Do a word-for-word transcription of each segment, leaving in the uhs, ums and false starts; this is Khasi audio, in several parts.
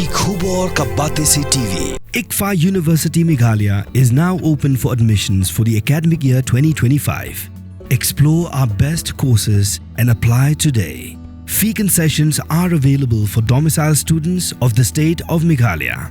Khubor ka Batesi T V. ICFAI University Meghalaya is now open for admissions for the academic year twenty twenty-five. Explore our best courses and apply today. Fee concessions are available for domicile students of the state of Meghalaya.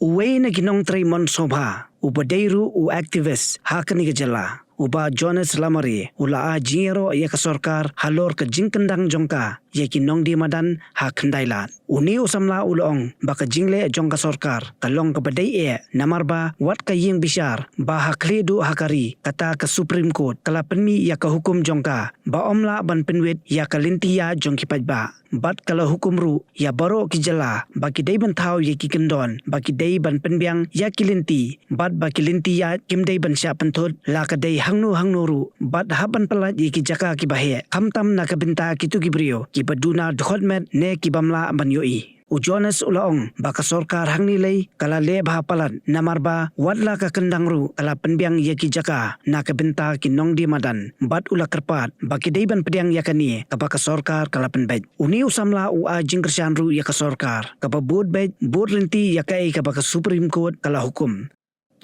Uwei na ki nongtrei mon sngewbha, uba dei ruh u activist ha kane ka jylla, u Bah Jonas Lamare, u la ai jingïaroh ïa ka sorkar halor ka jingkyndang jong ka ïa ki nongdie madan ha Khyndai-Lad. Une u samla u la ong ba ka jingleh jong ka sorkar ka long kaba dei eh, namar ba wat ka ïing bishar ba ha khlieh duh ha ka ri, kata ka Supreme Court, ka la pynmih ïa ka hukum jong ka ba ym lah ban pynwit ïa ka lynti ïaid jong ki paidbah. Bad ka la hukum ruh ïa baroh ki jylla ba ki dei ban thaw ïa ki kyndon ba ki dei ban pynbiang ïa ki lynti, bad ba ki lynti ïaid kim dei ban shah pynthut la ka dei hangno hangno ruh, bad hap ban pyllait ïa ki jaka kiba heh, khamtam na ka bynta kito ki briew kiba duna dkhot met ne ki bym lah ban ïohi. U Jonas u la ong ba ka sorkar hangne lei ka la leh bha palat, namar ba wat la ka kyndang ruh ka la pynbiang ïa ki jaka na ka bynta ki nongdie madan, bad u la kyrpad ba ki dei ban pdiang ïa kane kaba ka sorkar ka la pynbeit. Une u samla u ai jingkyrshan ruh ïa ka sorkar kaba bud beit, bud lynti ïa kaei kaba ka Supreme Court ka la hukum.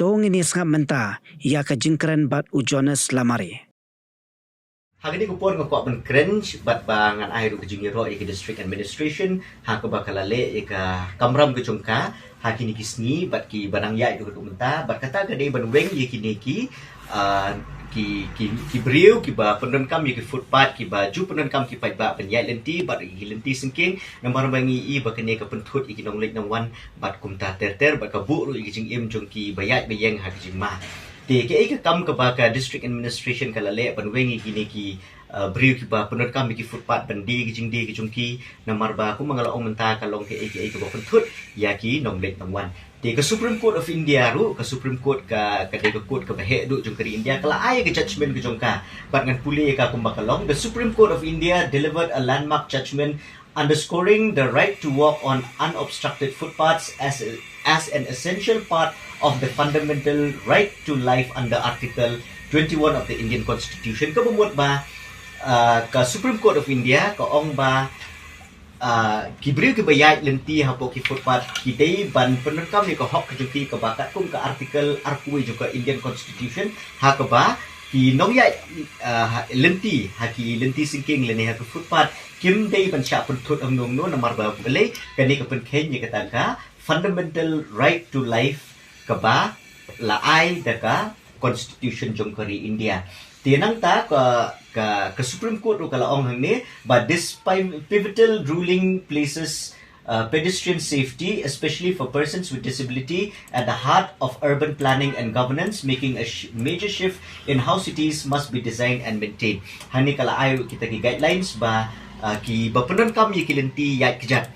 To ngin ïa sngap mynta ïa ka jingkren bad u Jonas Lamare. Ha kane ka por nga kwah ban kren bad ba ngan ai ruh ka jingïaroh ïa ka District Administration ha kaba ka la leh ïa ka kamram ka jong ka ha kine ki sngi bad kiba nang ïaid ruh haduh mynta, bad kata ka dei ban weng ïa kine ki, ah, ki, ki, ki briew kiba pyndonkam ïa ki footpath, kiba ju pyndonkam ki paidbah ban ïaid lynti bad ïa ki lynti syngkien, namar ba ngi i ba kane ka pynthut ïa ki nongleit nongwan bad kumta ter ter, bad ka buh ruh ïa ki jingim jong kiba ïaid ba ïeng ha ki jingma. Te kaei ka kam kaba ka District Administration ka la leh ban weng ïa kine ki, uh, briew kiba pyndonkam ïa ki footpath ban die ki jingdie ki jong ki, namar ba kumba nga la ong mynta ka long kaei kaei kaba pynthut ïa ki nongleit nongwan. Te ka Supreme Court of India ruh, ka Supreme Court ka, ka dei ka court kaba heh duh jong ka ri India, ka la ai ka judgment ka jong ka. Bad ngan pule ïa ka kumba ka long: The Supreme Court of India delivered a landmark judgment underscoring the right to walk on unobstructed footpaths as, as an essential part of the fundamental right to life under Article twenty-one of the Indian Constitution. Kaba mut ba, ah, ka Supreme Court of India ka ong ba, ah, ki briew kiba ïaid lynti hapoh ki footpath ki dei ban pyndonkam ïa ka hok ka jong ki kaba katkum ka Article arphew jong ka Indian Constitution, ha kaba ki nongïaid, ah, lynti ha ki lynti syngkien lane ha ka footpath kim dei ban shah pynthut hangno hangno, namar ba balei? Kane ka pynkheiñ ïa kata ka fundamental right to life kaba la ai da ka Constitution jong ka ri India. Te nangta ka, ka, ka Supreme Court ruh ka la ong hangne ba this pi-, pivotal ruling places, uh, pedestrian safety, especially for persons with disability, at the heart of urban planning and governance, making a sh-, major shift in how cities must be designed and maintained. Hangne ka la ai kita ki guidelines ba, uh, kiba pyndonkam ïa ki lynti ïaid kjat,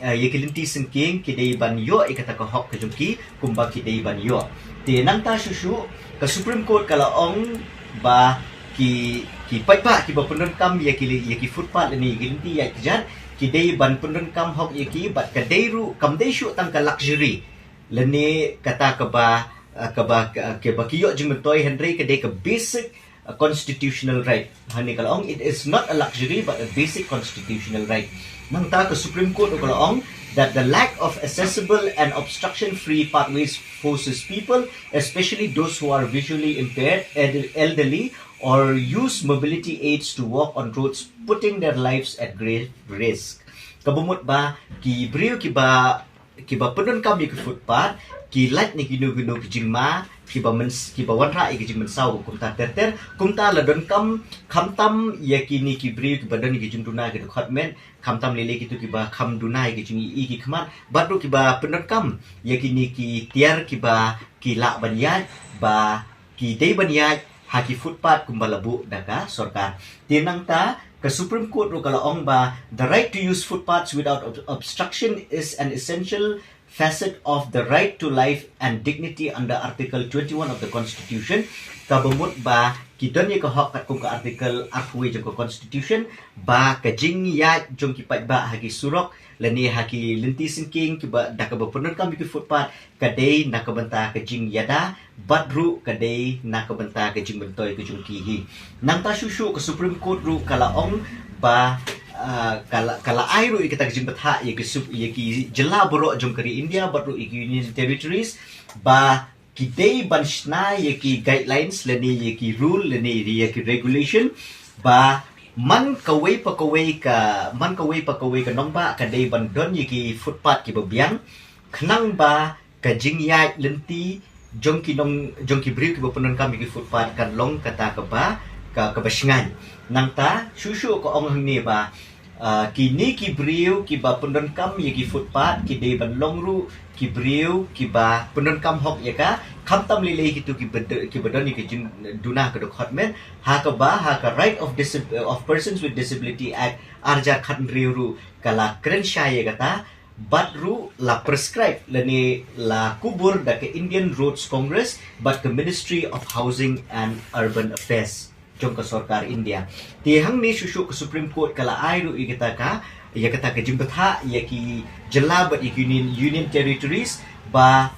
uh, ïa ki lynti syngkien ki dei ban ïoh ïa kata ka hok ka jong ki kumba ki dei ban ïoh. Te nangta shuh shuh ka Supreme Court ka la ong ba ki, ki paidbah kiba pyndonkam ïa ki, ïa ki footpath lane ïa ki lynti ïaid kjat ki dei ban pyndonkam hok ïa ki, bad ka dei ruh, kam dei shuh tang ka luxury lane kata kaba, uh, kaba, uh, kaba ki ïoh jingmyntoi, hynrei ka dei ka basic, uh, constitutional right. Hangne ka la ong, it is not a luxury but a basic constitutional right. Nangta ka Supreme Court ruh ka la ong that the lack of accessible and obstruction-free pathways forces people, especially those who are visually impaired, ed-, elderly, or use mobility aids to walk on roads, putting their lives at grave risk. Kaba mut ba ki briew kiba, kiba pyndonkam ïa ki footpath ki lait na kino kino ki jingma kiba myn-, kiba wanrah ïa ki jingmynsaw kumta ter ter, kumta la donkam khamtam ïa kine ki briew kiba don ïa ki jingduna ki dkhot met, khamtam lei lei kito kiba kham duna ïa ki jingïohi ki khmat, bad ruh kiba pyndonkam ïa kine ki tiar kiba ki lah ban ïaid, ba ki dei ban ïaid ha ki footpath kumba la buh da ka sorkar. Te nangta ka Supreme Court ruh ka la ong ba the right to use footpaths without ob-, obstruction is an essential facet of the right to life and dignity under Article twenty-one of the Constitution. Kaba mut ba ki don ïa ka hok katkum ka Article arphew jong ka Constitution ba ka jingïaid jong ki paidbah ha ki surok lane ha ki lynti syngkien kiba da kaba pyndonkam ïa ki footpath ka dei na ka bynta ka jingïada bad ruh ka dei na ka bynta ka jingmyntoi ka jong ki hi. Nangta shuh shuh ka Supreme Court ruh ka la ong ba, Ah, ka la, ka la ai ruh ïa kita ki jingbthah ïa ki sub, ïa ki jylla baroh jong ka ri India bad ruh ïa ki Union Territories ba ki dei ban shna ïa ki guidelines lane ïa ki rule lane ïa ki regulation ba man kawei pa kawei ka, man kawei pa kawei ka nongbah ka dei ban don ïa ki footpath kiba biang, khnang ba ka jingïaid lynti jong ki nong, jong ki briew kiba pyndonkam ïa ki footpath kan long kata kaba, ka, kaba shngaiñ. Nangta shuh shuh ka ong hangne ba, ah, kine ki briew kiba pyndonkam ïa ki footpath ki dei ban long ruh ki briew kiba pyndonkam hok ïa ka, khamtam lei lei kito kiba d-, kiba don ïa ki jingduna ka dkhot met, ha kaba ha ka Right of Disab-, of Persons with Disability Act ar hajar khathynriew ruh ka la kren shai ïa kata, bad ruh la prescribe lane la kubur da ka Indian Roads Congress bad ka Ministry of Housing and Urban Affairs jong ka sorkar India. Te hangne shuh shuh ka Supreme Court ka la ai ruh ïa kata ka, ïa kata ka jingbthah ïa ki jylla bad ïa ki Union, Union Territories ba,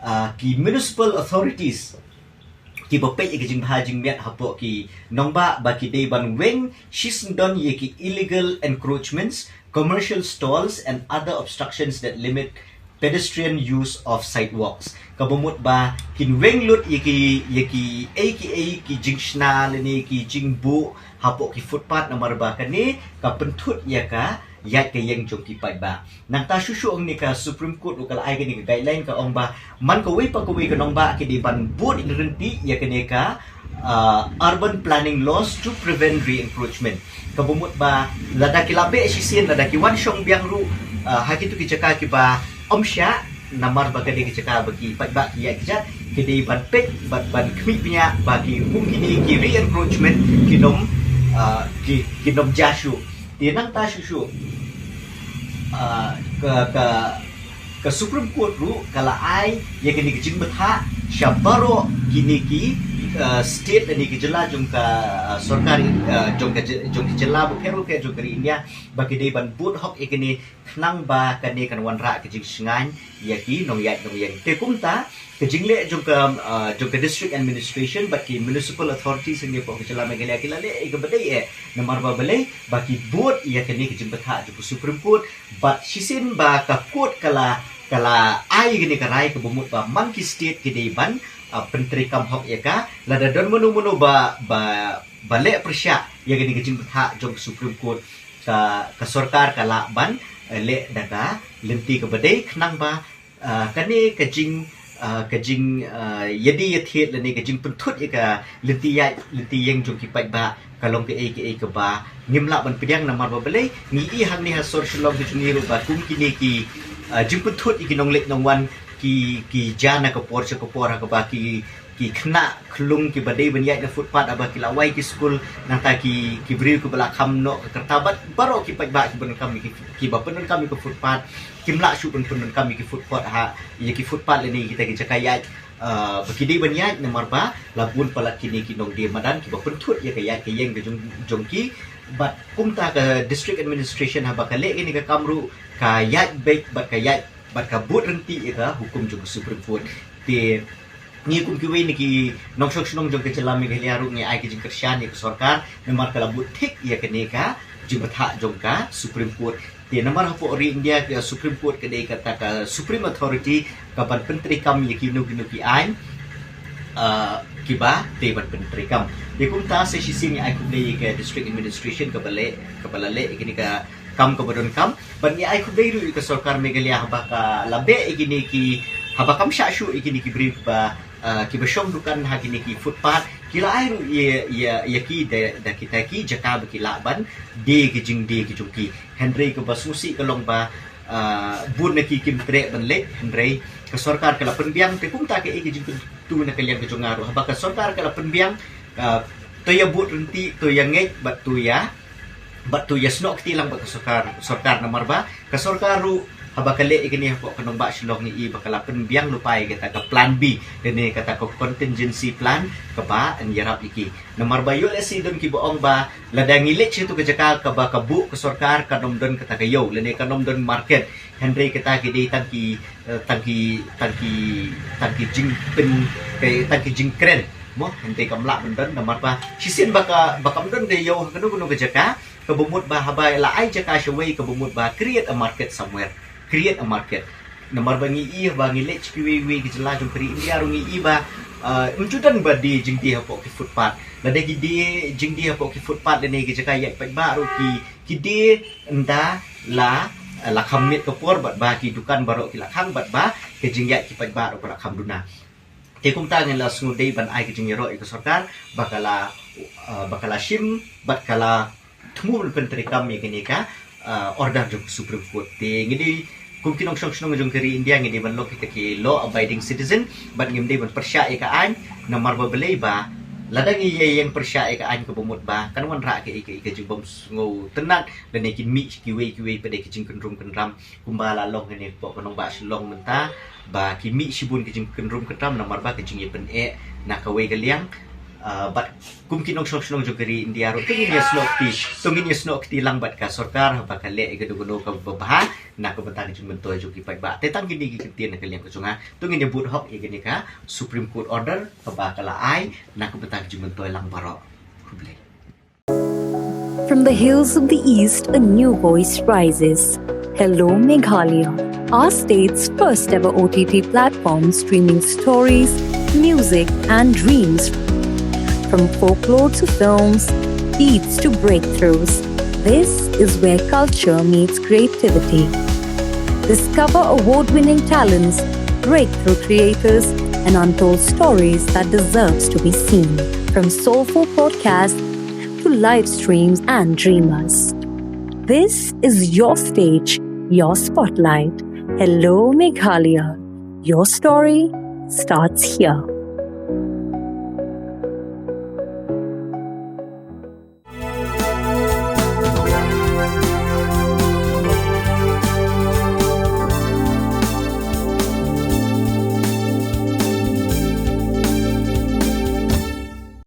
ah, ki municipal authorities kiba peit ïa ka jingbha jingmiat hapoh ki nongbah ba ki dei ban weng shisyndon ïa ki illegal encroachments, commercial stalls and other obstructions that limit pedestrian use of sidewalks. Kaba mut ba kin weng lut ïa ki, ïa ki ei ki ei ki jingshna lane ki jingbuh hapoh ki footpath namar ba kane ka pynthut ïa ka ïaid ka ïeng jong ki paidbah. Nangta shuh shuh hangne ka Supreme Court ruh ka la ai kane ka guideline ka ong ba man kawei pa kawei ka nongbah ki dei ban bud ryntih ïa kane ka, ah, urban planning laws to prevent re-encroachment. Kaba mut ba lada ki la beh shisien, lada ki wan shong biang ruh, ah, ha kito ki jaka kiba ym shah, namar ba ka dei ki jaka ba ki paidbah ki ïaid ki jat, ki dei ban peit bad ban khmih bniah ba ki, kum kine ki re-encroachment kin ym, ah, ki, kin ym jia shuh. Te nangta shuh shuh, ah, ka, ka, ka Supreme Court ruh ka la ai ïa kane ka jingbthah sha baroh kine ki, ah, state lane ki jylla jong ka, ah, sorkar, ah, jong ka jy-, jong ki jylla bapher bapher jong ka ri India ba ki dei ban bud hok ïa kane khnang ba kane kan wanrah ka jingshngaiñ ïa ki nongïaid nongïeng. Te kumta ka jingleh jong ka, ah, jong ka district administration bad ki municipal authorities hangne hapoh ka jylla Meghalaya ki la leh ïa kaba dei eh, namar ba balei, ba ki bud ïa kane ka jingbthah jong ka Supreme Court, bad shisien ba ka court ka la, ka la ai kane ka rai kaba mut ba man ki state ki dei ban, ah, pyntreikam hok ïa ka, lada don mano mano ba, ba, ba leh pyrshah ïa kane ka jingbthah jong ka Supreme Court, ka, ka sorkar ka lah ban, eh, leh da ka lynti kaba dei khnang ba, ah, kane ka jing, ah, ka jing, ah, ïadie ïathied lane ka jingpynthut ïa ka lynti ïaid lynti ïeng jong ki paidbah ka long kaei kaei kaba ngim lah ban pdiang namar ba balei, ngi i hangne ha sor Shillong ka jong ngi ruh ba kum kine ki, ah, jingpynthut ïa ki nongleit nongwan ki, ki jia na ka por sha ka por ha kaba ki, ki khynnah khyllung kiba dei ban ïaid na footpath haba ki la wai ki skul, nangta ki, ki briew kiba la kham noh ka rta bad baroh ki paidbah kiba pyndonkam ïa ki, kiba pyndonkam ïa ka footpath kim lah shuh ban pyndonkam ïa ki footpath ha, ïa ki footpath lane kita ki jaka ïaid, ah, ba ki dei ban ïaid namar ba la bun palat kine ki nongdie madan kiba pynthut ïa ka ïaid ka ïeng ka jong, jong ki. Bad kumta ka district administration haba ka leh kane ka kam ruh ka ïaid beit bad ka ïaid bad ka bud ryntih ïa ka hukum jong ka Supreme Court. Te ngi kum kiwei na ki nongshong shnong jong ka jylla Meghalaya ruh ngi ai ka jingkyrshan ïa ka sorkar namar ka la bud thik ïa kane ka jingbthah jong ka Supreme Court. Te namar hapoh ri India ka Supreme Court ka dei kata ka supreme authority ka ban pyntreikam ïa kino kino ki aiñ, ah, kiba dei ban pyntreikam. Te kumta sa shisien ngi ai khublei ïa ka district administration kaba leh, kaba la leh ïa kane ka kam kaba donkam. Bad ngi ai khublei ruh ïa ka sorkar Meghalaya haba ka la beh ïa kine ki, haba kam shah shuh ïa kine ki briew ba, ah, kiba shong dukan ha kine ki footpath, ki la ai ruh ïa, ïa, ïa ki da, da kita ki jaka ba ki lah ban die ki jingdie ki jong ki. Hynrei kaba sngewsih ka long ba, ah, bun na ki kim treh ban leit, hynrei ka sorkar ka la pynbiang. Te kumta kaei ka jingpyntu na ka liang ka jong nga ruh, haba ka sorkar ka la pynbiang, ah, to ïa bud ryntih, to ïa ngeit bad to ïa bad to ïa snoh kti lang bad ka sorkar, sorkar namar ba ka sorkar ruh haba ka leh ïa kane hapoh ka nongbah Shillong ngi i ba ka la pynbiang lypa ïa kata ka plan B, kane kata ka contingency plan kaba yn ïarap ïa ki. Namar ba ïoh lehse don kiba ong ba lada ngi leit sha katu ka jaka kaba ka buh ka sorkar kan ym don kata ka ïew lane kan ym don market. Hynrei kata ki dei tang ki, eh, tang ki, tang ki, tang ki jingpyn, tang ki jingkren Mo, hynrei kam lah ban don namar ba shisien ba ka, ba kam don ka ïew ha kano kano ka jaka, kaba mut ba haba la ai jaka shawei kaba mut ba create a market somewhere. Create a market. Namar ba ngi i ba ngi leit sha kiwei kiwei ki jylla jong ka ri India ruh ngi i ba, uh, ym ju don ba die jingdie hapoh ki footpath. Lada ki die jingdie hapoh ki footpath lane ki jaka ïaid paidbah ruh ki, ki die ynda la, la kham miet ka por bad ba ki dukan baroh ki la khang bad ba ka jingïaid ki paidbah ruh ka la kham duna. Te kumta ngi la sngewdei ban ai ka jingïaroh ïa ka sorkar ba ka la, uh, ba ka la shim bad ka la thmu ban pyntreikam ïa kane ka, uh, order jong ka Supreme Court. Te ngi dei kum ki nongshong shnong jong ka ri India ngi dei ban long kita ki law abiding citizen bad ngim dei ban pyrshah ïa ka aiñ namar ba balei ba lada ngi ïeng pyrshah ïa ka aiñ kaba mut ba kan wanrah ka, ka, ka jingbym sngewtynnat lane kin mih kiwei kiwei pat de ki jingkynrum kynram kumba la long kane hapoh ka nongbah Shillong mynta ba ki mih shibun ki jingkynrum kynram namar ba ka jingïapyneh na kawei ka liang. Uh, bad kum ki nongshong shnong jong ka ri India ruh to ngin ïasnoh kti, to ngin ïasnoh kti lang bad ka sorkar haba ka leh ïa kano kano kaba bha na ka bynta ka jingmyntoi jong ki paidbah. Te tang kine ki kyntien na ka liang ka jong nga, to ngin ïabud hok ïa kane ka Supreme Court order kaba ka la ai na ka bynta ka jingmyntoi lang baroh. Khublei. From the hills of the East, a new voice rises. Hello, Meghalaya, our state's first ever O T T platform streaming stories, music, and dreams. From folklore to films, beats to breakthroughs, this is where culture meets creativity. Discover award winning talents, breakthrough creators, and untold stories that deserves to be seen. From soulful podcasts to live streams and dreamers. This is your stage, your spotlight. Hello, Meghalaya. Your story starts here.